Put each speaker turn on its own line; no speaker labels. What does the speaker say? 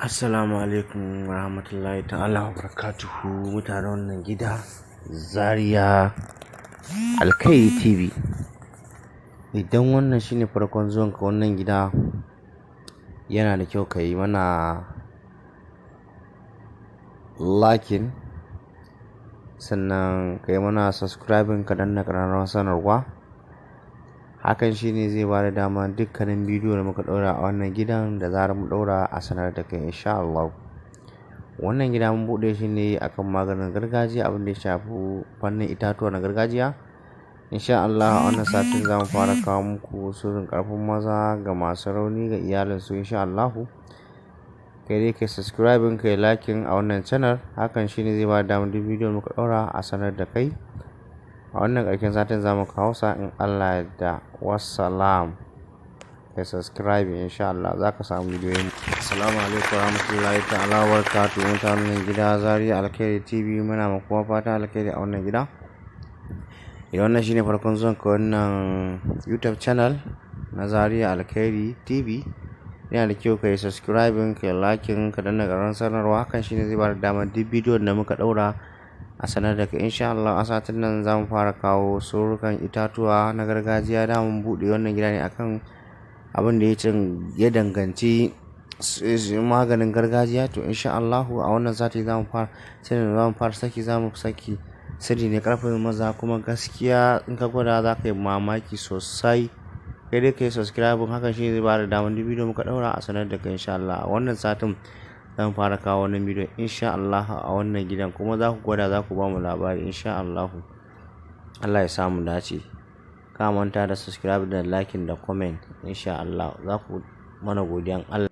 Assalamu alaikum warahmatullahi ta'ala wabarakatuhu, mutanen wannan gida Zaria Alkhairi TV. Idan wannan shine farkon zuwanka wannan gida, yana da kyau ka yi mana liking, sannan ka yi mana subscribing, ka danna ƙararrawar sanarwa. Hakan shine zai bada dama dukkanin bidiyo da muka ɗaura a wannan gidan, da zarar mu ɗaura a sanar da kai, insha Allah. Wannan gida mun buɗe shi ne akan maganin gargajiya, abin da ya shafi fannin itatuwa na gargajiya. Insha Allah a wannan satin za mu fara kawo muku sirrin ƙarfin maza ga masu rauni ga iyalinsu, insha Allahu. Kai dai kai subscribing, kai liking a wannan channel. Hakan shine zai bada damar duk bidiyon muka ɗaura a sanar da kai. A wannan ƙarshen satin za mu kawo sa in Allah yadda. Wassalam. Kai subscribe, insha Allah za ka samu bidiyoyin. Assalamu alaikum warahmatullahi ta'ala wabarakatuhu, mutanen gida Zaria Alkhairi TV. Muna muku fata alkhairi a wannan gida. Idan wannan shine farkon zuwan ka wannan YouTube channel na Zaria Alkhairi TV, yana da kyau ka yi subscribing, ka yi liking, ka danna ƙararrawar sanarwa. Hakan shine zai bada damar duk bidiyon da muka ɗaura a sanar da kai, insha Allah. A satin nan za mu fara kawo sirrukan itatuwa na gargajiya. Da mun buɗe wannan gida ne akan abin da ya danganci maganin gargajiya. To, insha Allahu a wannan sati za mu fara sai za mu fara saki, za mu saki sirri ne ƙarfin maza. Kuma gaskiya in ka gwada za ka yi mamaki sosai. Kai dai ka yi subscribing, hakan shi zai bada damar duk bidiyo muka ɗaura a sanar da kai, insha Allah. A wannan satin zan fara kawo wannan bidiyo, insha Allah, a wannan gidan, kuma za ku gwada, za ku ba mu labari, insha Allah. Allah ya sa mu dace. Ka manta da subscribe da liking da comment. Insha Allah za ku mana godiyan Allah.